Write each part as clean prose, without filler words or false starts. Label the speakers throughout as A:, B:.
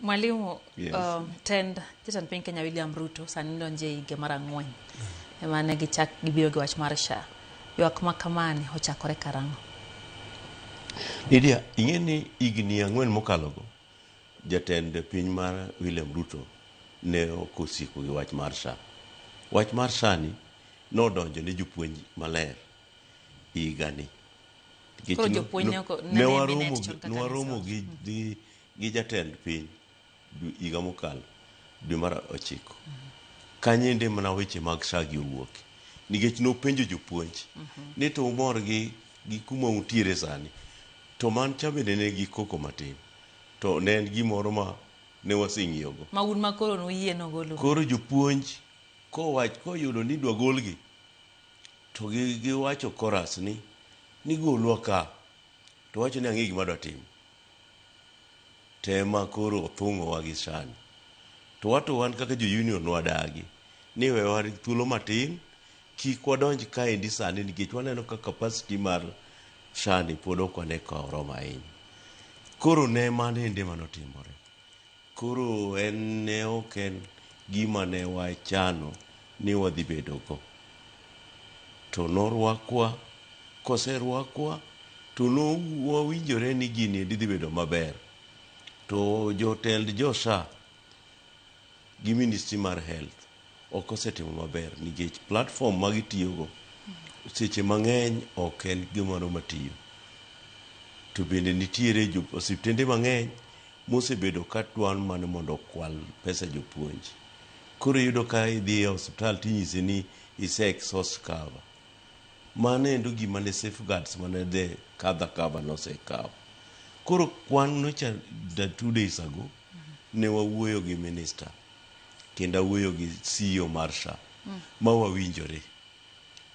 A: Mwalimu,
B: Yes.
A: Tend jatend piny Kenya William Ruto sani donjo e higa mar 4 ema ne gichak gibiro gi wach mar SHA. Ywak ma kamani ochakore karang'o?
B: Lydia, ing'e ni higni 4 mokalogo, jatend piny mar William Ruto ne ok osiko gi wach mar SHA. Wach mar SHA ni nodonjo ne jopuonj maler higani. Nikech
A: Koro jopuonj ne ok- ne
B: ne
A: ne
B: waromo
A: minute chon kaka
B: ne
A: ne
B: waromo
A: somo.
B: gi jatend piny higa mokalo dwe mar 9. Kanyo mana weche mag SHA gi owuok. Nikech nopenjo jopuonj ni to umor gi kuma untiere sani. To man cha bende ne gi koko matin. To ne en gimoro ma ne waseng'iyogo.
A: Ma un ma koro nuyie nogolu.
B: Koro jopuonj kowach koyudo ni idwa golgi to giwacho chorus ni golwa ka to wacho ni ang'e gima adwa timo. Tema koro othung'owa gi sani. To wato wan kaka jo union nwadagi ni wewa thuolo matin kik wadonj kaendi sani nikech waneno ka capacity mar SHA ni pod ok wane ka oromo ahinya. Koro ne mano ende manotimore. Koro en ne ok en gima ne wachano ni wadhi bedogo. To norwakwa, koserwakwa to wawinjore ni gini endi dhi bedo maber. To jotend jo SHA gi Ministry mar Health ok osetimo maber nikech platform ma gitiyogo seche mang'eny ok en gimoro matiyo. To bende nitiere osiptende mang'eny mosebedo ka dwaro mana mondo okwal pesa jopuonj. Koro iyudo ka idhi e osiptal tinyisi ni ise exhaust cover. Mano endo gima ne safeguards mane the other cover nosekawo. Koro kwan nocha 2 days ago ne wawuoyo gi minister kendo awuoyo gi CEO mar SHA ma wawinjore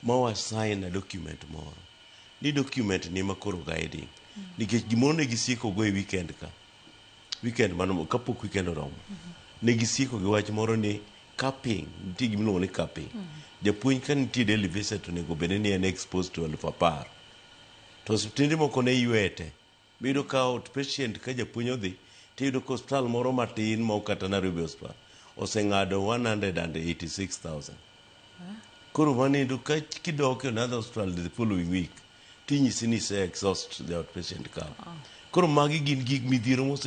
B: ma wa sign a document moro ni document ni ma koro guiding nikech gimoro ne gisieko go e weekend ka weekend mano kapok weekend oromo ne gisieko gi wach moro ni capping nitie gimiluongo ni capping japuonj ka nitie daily visit onego bed ni en exposed to 10,000 to osiptende moko ne ywete miyudo ka outpatient ka japuonj odhi tiyudo ka osiptal moro matin ma ok kata Nairobi Hospital oseng'ado 186,000 koro mano endo ka kidok e another hospital the following week tinyisi ni ise exhaust the outpatient cover koro magi gin gik midhiero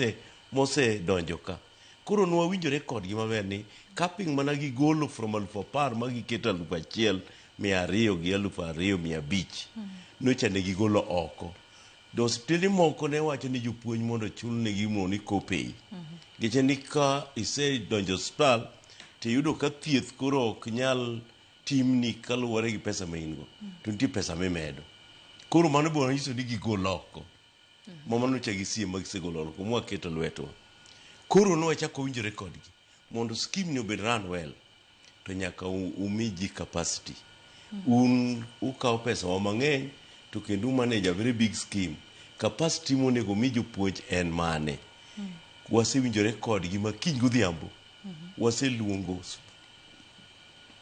B: mosedonjo ka koro nwawinjore kodgi maber ni capping mana gigolo from 10,000 ma giketo 1,200 gi 2,500 nocha ne gigolo oko to osiptende moko ne wacho ni jopuonj mondo ochul negi gimiluongo ni copay nikech ni ka isedonjo osiptal tiyudo ka thieth koro ok nyal timni kaluwore gi pesa ma in go to nitie pesa mimedo koro mano biro nyiso ni gigol oko ma mano cha gisie ma gisegolo oko mwaketo lwetwa koro nwachako winjore kodgi mondo scheme ni obed run well to nyaka umi ji capacity un ukawo pesa wa mang'eny to kendo u manage a very big scheme capacity monego mi jopuonj en mane wasewinjore kodgi ma kiny godhiambo waseluongo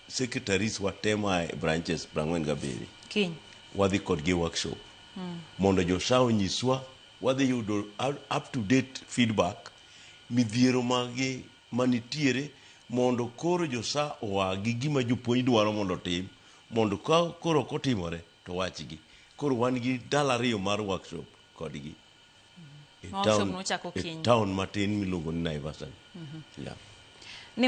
B: secretaries wa te ma e branches 47
A: Kiny.
B: Wadhi kodgi e workshop mondo jo SHA onyiswa wadhi yudo up to date feedback midhiero magi manitiere mondo koro jo SHA oa gi gima jopuonj dwaro mondo otim mondo ka koro ok otimore to wachgi koro wan gi ndalo 2 mar workshop kodgi e
A: Workshop nochako
B: e
A: kiny.
B: town matin miluongo ni Naivasha. Yeah.